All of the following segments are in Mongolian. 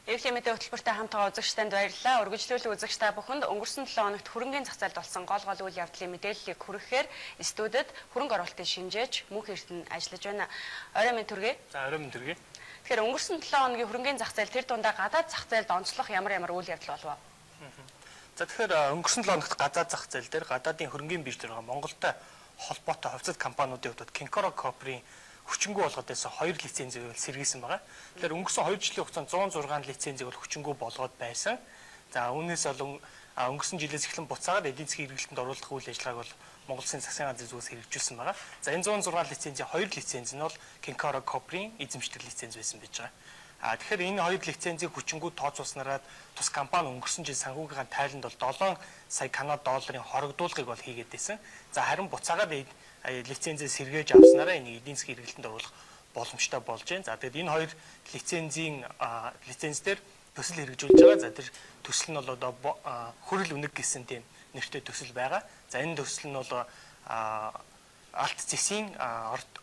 Эвлийн мэдээ хөтөлбөртэй хамт байгаа үзэгч танд баярлалаа. Үргэлжлүүлэн үзэгч та бүхэнд өнгөрсөн 7 хоногт хөрөнгийн зах зээлд болсон гол гол үйл явдлын мэдээллийг хүргэхээр студид хөрөнгө оруулалтын шинжээч Мөнх Эрдэнэ ажиллаж байна. Орой минь төргий. За, орой минь төргий. Тэгэхээр өнгөрсөн 7 хоногийн хөрөнгийн зах зээл тэр дундаа гадаад зах зээлд онцлох ямар ямар үйл явдал болов? За, тэгэхээр өнгөрсөн 7 хоногт гадаад зах зээл дээр гадаадын хөрөнгийн бирж дээр байгаа Монголтой холбоотой хувьцат компаниудын хувьд Kincora Copper-ийн хүчингү болгоод байсан 2 лицензийг бол сэргийсэн байгаа. Тэгэхээр өнгөрсөн 2 жилийн хугацаанд 106 лицензийг бол хүчингү болгоод байсан. За, үүнээс бол өнгөрсөн жилээс эхлэн буцаагаад эдийн засгийн хэрэглэлтэнд оруулах үйл ажиллагааг бол Монгол Улсын засгийн газрын зүгээс хэрэгжүүлсэн байгаа. За, энэ 106 лицензийн 2 лиценз нь бол Kincora Copper-ийн эзэмшдэг лиценз байсан байж байгаа. А тэгэхээр энэ 2 лицензийг хүчингү тооцоолснараа тус компани өнгөрсөн жил санхүүгийн тайланд бол 7 сая канад долларын хорогдуулгыг бол хийгээд байсан. За, харин буцаагаад лицензээ сэргээж авснараа энийг эдийн засгийн хэрэглэлтэнд оруулах боломжтой болж байна. За, тэгэд энэ хоёр лицензийн лиценз дээр төсөл хэрэгжүүлж байгаа. За, тэр төсөл нь бол одоо хөрөл үнэг гэсэн тийм нэртэй төсөл байгаа. За, энэ төсөл нь бол алт зэсийн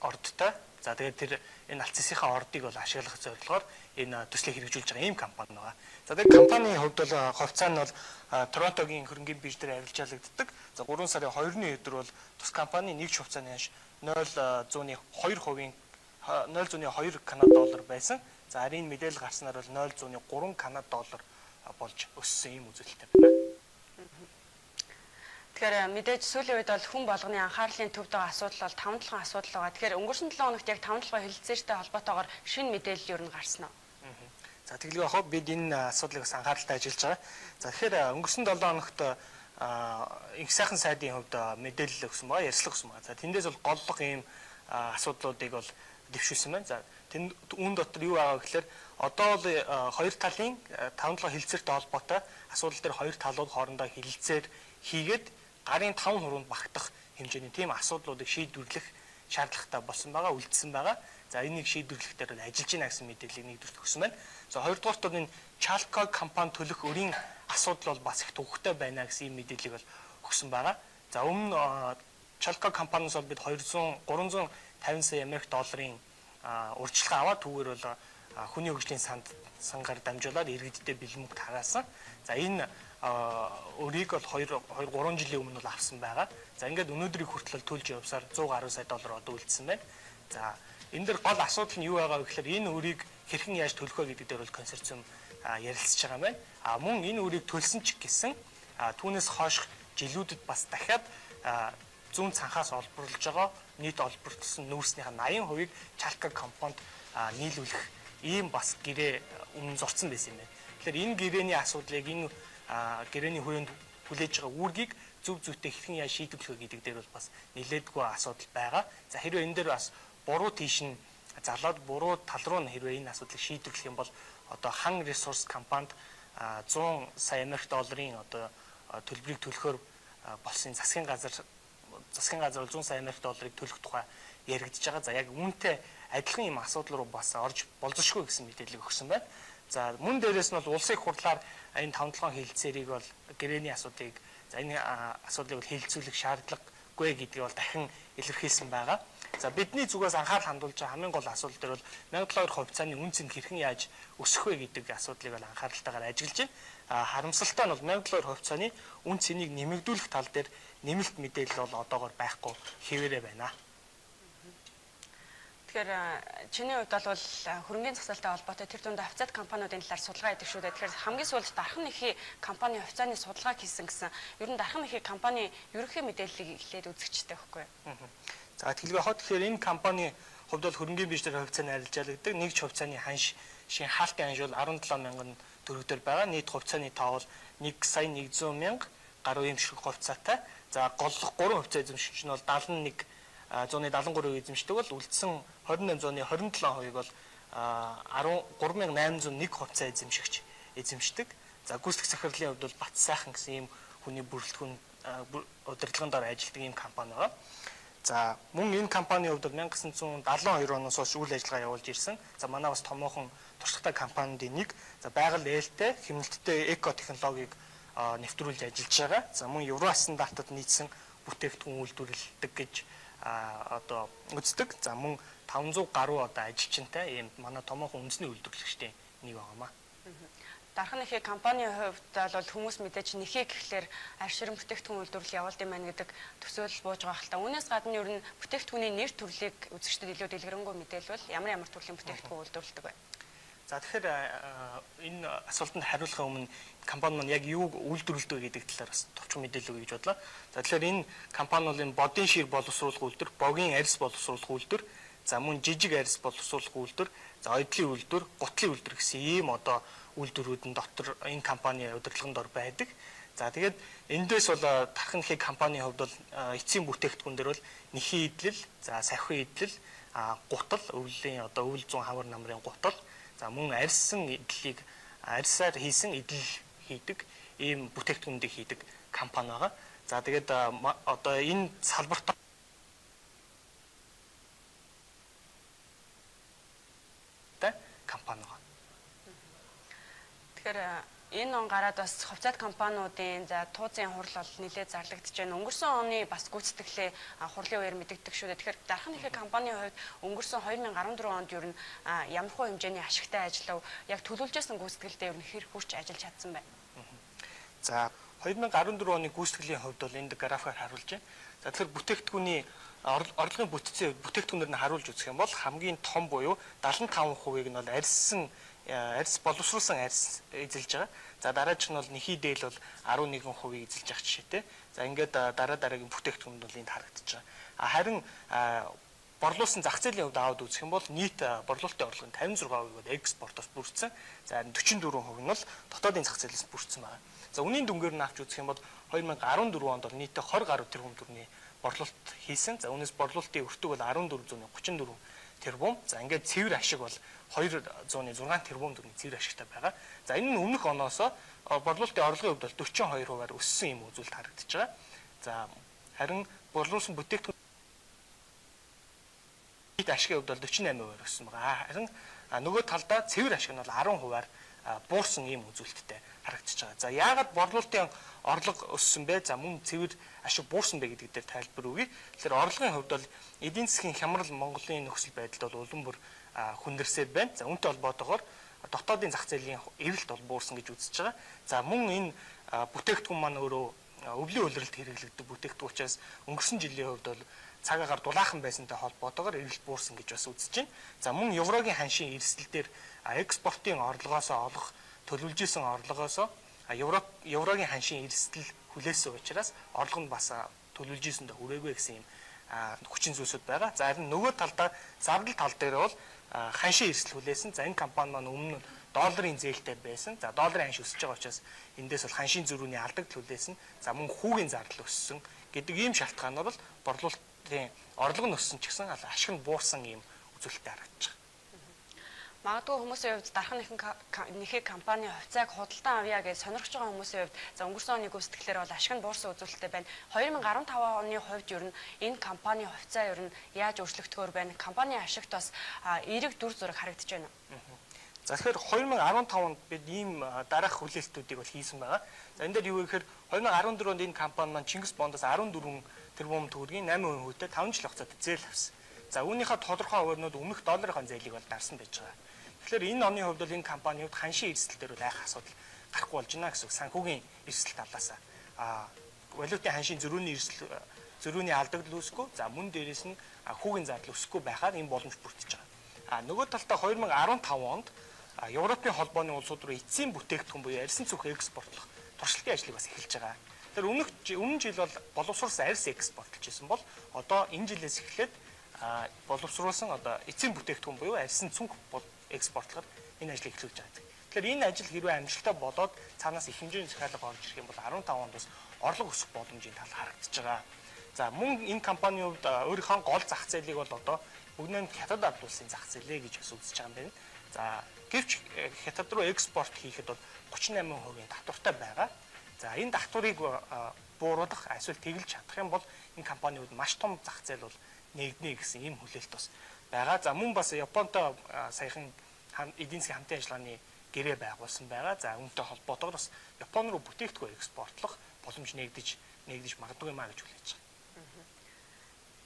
ордтой. За, тэгээд тэр энэ алт зэсийнхаа ордыг бол ашиглах зорилгоор энэ төслийг хэрэгжүүлж байгаа ийм компани байгаа. За, тэгээд компанийн хувьд бол хувьцаа нь бол Торонтогийн хөрөнгийн бирж дээр арилжаалагддаг. За, 3 сарын 2-ны өдөр бол тус компани нэг хувьцааны ханш 0.2% 0.2 канад доллар байсан. За, харин энэ мэдээлэл гарснаар бол 0.3 канад доллар болж өссөн ийм үзүүлэлттэй байна. Тэгэхээр мэдээж сүүлийн үед бол хүн болгоны анхаарлын төвд байгаа асуудал бол таван толгойн асуудал байгаа. Тэгэхээр өнгөрсөн 7 хоногт яг таван толгой хэлэлцээртэй холбоотойгоор шинэ мэдээлэл юу н гарсан уу? За, тэглээ яг бид энэ асуудлыг бас анхааралтай ажиллаж байгаа. За, тэгэхээр өнгөрсөн 7 хоногт инх сайхан сайдын хувьд мэдээлэл өгсөн байгаа, ярьцлага өгсөн байгаа. За, тэндээс бол голлох ийм асуудлуудыг бол дэвшүүлсэн байна. За, тэнд үүн дотор юу байгаа гэхээр одоо бол хоёр талын таван толгой хэлэлцээртэй холбоотой асуудал дээр хоёр талууд хоорондоо хэлэлцээр хийгээд гарын 5 хуруунд багтах хэмжээний тийм асуудлуудыг шийдвэрлэх шаардлагатай болсон байгаа, үлдсэн байгаа. За, энийг шийдвэрлэх дээр бол ажиллаж байна гэсэн мэдээллийг нэгдүгürt өгсөн байна. За, хоёрдугаарт бол энэ Chalco компани төлөх өрийн асуудал бол бас их төвөгтэй байна гэсэн ийм мэдээллийг бол өгсөн байгаа. За, өмнө Chalco компаниас бол бид 200 350 сая Америк долларын урьдчилгаа аваад түүгээр бол хүний хөгжлийн санд сангаар дамжуулаад иргэддээ бэлэн мөнгө тараасан. За, энэ өрийг бол 2 2 3 жилийн өмнө бол авсан байгаа. За, ингээд өнөөдрийг хүртэл төлж явсаар 100 гаруй сая доллар одоо үлдсэн байна. За, энэ дэр гол асуудал нь юу байгаа вэ гэхээр энэ өрийг хэрхэн яаж төлөх вэ гэдэг дээр бол консорциум ярилцж байгаа юм байна. А мөн энэ өрийг төлсөн ч гэсэн түүнээс хойших жилүүдэд бас дахиад зүүн цанхаас олборлож байгаа нийт олборлосон нүүрснийхаа 80%-ыг Chalco компанид нийлүүлэх ийм бас гэрээ өмнө зурцсан байсан юм байна. Тэгэхээр энэ гэрээний асуудлыг энэ гэрээний хүрээнд хүлээж байгаа үүргийг зөв зүйтэй хэрхэн яаж шийдвэрлэх вэ гэдэг дээр бол бас нэлээдгүй асуудал байгаа. За, хэрвээ энэ дээр бас буруу тийш нь залаад буруу тал руу нь хэрвээ энэ асуудлыг шийдвэрлэх юм бол одоо хан ресурс компанид 100 сая Америк долларын одоо төлбөрийг төлөхөөр болсон засгийн газар бол 100 сая Америк долларыг төлөх тухай яригдж байгаа. За, яг үүнтэй адилхан юм асуудал руу бас орж болзошгүй гэсэн мэдээлэл өгсөн байна. За, мөн дээрээс нь бол улсын их хурлаар энэ таван толгойн хэлэлцээрийг бол гэрээний асуудлыг, за энэ асуудлыг бол хэлэлцүүлэх шаардлагагүй гэдгийг бол дахин илэрхийлсэн байгаа. За, бидний зүгээс анхаарал хандуулж байгаа хамгийн гол асуудал дээр бол 1072 хувьцааны үн цэн хэрхэн яаж өсөх вэ гэдэг асуудлыг бол анхааралтайгаар ажиглаж байна. Харамсалтай нь бол 1072 хувьцааны үн цэнийг нэмэгдүүлэх тал дээр нэмэлт мэдээлэл бол одоогор байхгүй хэвээрээ байна. Тэгэхээр чиний хувьд бол хөрөнгийн зах зээлтэй холбоотой тэр дундаа хувьцаат компаниудын талаар судалгаа хийдэг шүү дээ. Тэгэхээр хамгийн сүүлд Дархан нэхий компани хувьцааны судалгаа хийсэн гэсэн. Ер нь Дархан нэхий компани ерөнхий мэдээллийг эхлээд үзэгчтэй байхгүй юу? За, тэгэлгүй хаа. Тэгэхээр энэ компани хувьд бол хөрөнгийн бирж дээр хувьцааны арилжаалагддаг. Нэг ч хувьцааны ханш шин хаалтын ханш бол 17 мянган төгрөгөөр байгаа. Нийт хувьцааны тоо бол 1 сая 100 мянга гаруй юм шиг хувьцаатай. За, голлох 3 хувьцаа эзэмшигч нь бол 71 173% эзэмшдэг бол үлдсэн 28.27%-ыг бол 13801 хувьцаа эзэмшигч эзэмшдэг. За, гүйцэтгэх захирлын хувьд бол Бат сайхан гэсэн ийм хүний бүрэлдэхүүн удирдлагын дор ажилладаг ийм компани байгаа. За, мөн энэ компанийн хувьд бол 1972 оноос хойш үйл ажиллагаа явуулж ирсэн. За, манай бас томоохон туршлагатай компаниудын нэг. За, байгаль ээлтэй хэмнэлттэй эко технологиг нэвтрүүлж ажиллаж байгаа. За, мөн Евро стандартад нийцсэн бүтээгдэхүүн үйлдвэрлэдэг гэж одоо үздэг. За, мөн 500 гаруй одоо ажилчинтай ийм манай томоохон үндэсний үйлдвэрлэгчдийн нэг байгаамаа. Дархан нэхий компанийн хувьд бол хүмүүс мэдээж нэхий гэхлээр арь ширэн бүтээгдэхүүн үйлдвэрлэл явуулд юм байна гэдэг төсөөлөл бууж байгаа хэл та. Үүнээс гадна ер нь бүтээгдэхүүний нэр төрлийг үзэгчдэд илүү дэлгэрэнгүй мэдээлвэл ямар ямар төрлийн бүтээгдэхүүн үйлдвэрлэдэг вэ? За тэгэхээр энэ асуултанд хариулахын өмнө компани маань яг юуг үйлдвэрлэдэг вэ гэдэг талаар бас товчхон мэдээлэл өгье гэж бодлоо. За тэгэхээр энэ компани бол энэ бодын шир боловсруулах үйлдвэр, богийн арьс боловсруулах үйлдвэр, за мөн жижиг арьс боловсруулах үйлдвэр, за ойдлын үйлдвэр, гутлын үйлдвэр гэсэн ийм одоо үйлдвэрүүд нь дотор энэ компани удирдлагын дор байдаг. За тэгээд эндээс бол Дархан нэхий компанийн хувьд бол эцсийн бүтээгдэхүүн дээр бол нэхий идэл, за савхи идэл, гутал, өвлийн одоо өвөл зүүн хавар намрын гутал, за мөн арьсан идлийг арьсаар хийсэн идэл хийдэг ийм бүтээгдэхүүнүүдийг хийдэг компани байгаа. За тэгээд одоо энэ салбарт компани байгаа. Тэгэхээр энэ он гараад бас хувьцаат компаниудын за туузын хурал бол нэлээд зарлагдаж байна. Өнгөрсөн оны бас гүйцэтгэлээ хурлын үеэр мэдэгдэх шүү дээ. Тэгэхээр Дархан нэхий компанийн хувьд өнгөрсөн 2014 онд ер нь ямар хуу хэмжээний ашигтай ажиллав, яг төлөвлөжсэн гүйцэтгэлдээ ер нь хэр хүрч ажиллаж чадсан бэ? За 2014 оны гүйцэтгэлийн хувьд бол энд графикаар харуулж байна. За тэгэхээр бүтээгдэхүүний орлогын бүтцийн хувьд бүтээгдэхүүнээр нь харуулж үзэх юм бол хамгийн том буюу 75%-ийг нь бол арьсан арьс боловсруулсан арьс эзэлж байгаа. За дараач нь бол нэхий дээл бол 11% эзэлж байгаа жишээтэй. За ингээд дараа дараагийн бүтээгдэхүүнд бол энд харагдаж байгаа. Харин борлуулсан зах зээлийн хувьд аваад үзэх юм бол нийт борлуулалтын орлогын 56% бол экспортоос бүрдсэн. За 44% нь бол дотоодын зах зээлээс бүрдсэн байна. За үнийн дүнгээр нь авч үзэх юм бол 2014 онд бол нийтдээ 20 гаруй тэрбум төгрөгийн борлуулалт хийсэн. За үүнээс борлуулалтын өртөг бол 1434 тэрбум. За ингээд цэвэр ашиг бол 206 тэрбум төгрөгийн цэвэр ашигтай байгаа. За энэ нь өмнөх оноос борлуулалтын орлогын хувьд бол 42%-аар өссөн юм үзүүлэлт харагдаж байгаа. За харин борлуулсан бүтээгдэхүүн нийт ашигын хувьд бол 48%-аар өссөн байгаа. Харин нөгөө талдаа цэвэр ашиг нь бол 10%-аар буурсан ийм үзүүлэлттэй харагдаж байгаа. За яагаад борлуулалтын орлого өссөн бэ? За мөн цэвэр ашиг буурсан бэ гэдэг дээр тайлбар өгье. Тэгэхээр орлогын хувьд бол эдийн засгийн хямрал Монголын нөхцөл байдалд бол улам бүр хүндэрсээр байна. За үүнтэй холбоотойгоор дотоодын зах зээлийн эрэлт бол буурсан гэж үзэж байгаа. За мөн энэ бүтээгдэхүүн маань өөрөө өвлийн улиралд хэрэглэгддэг бүтээгдэхүүн учраас өнгөрсөн жилийн хувьд бол цаг агаар дулаахан байсантай холбоотойгоор эрэлт буурсан гэж бас үзэж байна. За мөн еврогийн ханшийн эрсдэл дээр экспортын орлогоос олох төлөвлөжсэн орлогоос еврогийн ханшийн эрсдэл хүлээсэн учраас орлого нь бас төлөвлөжсөндөө хүрээгүй гэсэн юм хүчин зүйлсүүд байгаа. За харин нөгөө талдаа зардал тал дээр бол ханшийн эрсдэл хүлээсэн. За энэ компани маань өмнө нь долларын зээлтэй байсан. За долларын ханш өсөж байгаа учраас эндээс бол ханшийн зөрүүний алдагдал хүлээсэн. За мөн хүүгийн зардал өссөн гэдэг ийм шалтгаанаар бол борлуулалтын орлого нь өссөн ч гэсэн ашиг нь буурсан ийм үзүүлэлттэй харагдаж байгаа. Магадгүй хүмүүсийн хувьд Дархан нэхий компани хувьцааг худалдан авъя гэж сонирхож байгаа хүмүүсийн хувьд за өнгөрсөн оны гүйцэтгэлээр бол ашиг нь буурсан үзүүлэлттэй байна. 2015 оны хувьд ер нь энэ компани хувьцаа ер нь яаж өөрчлөгдөхөөр байна? Компани ашигт бас эерэг дүр зураг харагдаж байна уу? За тэгэхээр 2015 онд бид ийм дараах хүлээлтүүдийг бол хийсэн байгаа. За энэ дээр юу гэхээр 2014 онд энэ компани маань Чингис Бондоос 14 тэрбум төгрөгийн 8% хувьтай 5 жил хугацаатай зээл авсан. За үүнийхээ тодорхой хуваарнууд өмнөх долларын зээлийг бол дарсан байж байгаа. Тэгэхээр энэ оны хувьд бол энэ компанийн хувьд ханшийн эрсдэл дээр бол айх асуудал гарахгүй болж байна гэсэн үг. Санхүүгийн эрсдэл талаас валютын ханшийн зөрүүний эрсдэл зөрүүний алдагдал үүсэхгүй. За мөн дээрээс нь хүүгийн зардал өсөхгүй байхаар энэ боломж бүрдэж байгаа. Нөгөө талдаа 2015 онд Европын холбооны улсууд руу эцсийн бүтээгдэхүүн буюу арьсан цүнх экспортлох туршилтын ажлыг бас эхэлж байгаа. Тэгэхээр өмнө жил бол боловсруулсан арьс экспортлж байсан бол одоо энэ жилээс эхлээд боловсруулсан одоо эцсийн бүтээгдэхүүн буюу арьсан цүнх экспортлохоор энэ ажлыг эхлүүлж байгаа. Тэгэхээр энэ ажил хэрвээ амжилттай болоод цаанаас их хэмжээний захиалга орж ирэх юм бол 15 онд бас орлого өсөх боломжийн тал харагдаж байгаа. За мөн энэ компанийн хувьд өөрийнхөө гол зах зээлийг бол одоо бүгд найрамд Хятад ард улсын зах зээлээ гэж бас үзэж байгаа юм байна. За гэвч Хятад руу экспорт хийхэд бол 38%-ийн татвартай байгаа. За энэ татварыг бууруулах эсвэл тэглэж чадах юм бол энэ компанийн хувьд маш том зах зээл бол нэгднэ гэсэн ийм хүлээлт бас байгаа. За мөн бас Японтой саяхан эдийн засгийн хамтын ажиллагааны гэрээ байгуулсан байгаа. За үүнтэй холбоотойгоор бас Япон руу бүтээгдэхүүн экспортлох боломж нэгдэж магадгүй юм а гэж хүлээж байгаа.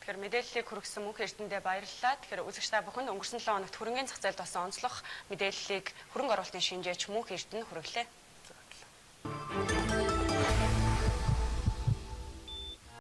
Тэгэхээр мэдээллийг хүргэсэн Мөнх Эрдэнэдээ баярлалаа. Тэгэхээр үзэгч та бүхэнд өнгөрсөн 7 хоногт хөрөнгөний зах зээлд болсон онцлог мэдээллийг хөрөнгө оруулалтын шинжээч Мөнх Эрдэнэ хүргэлээ.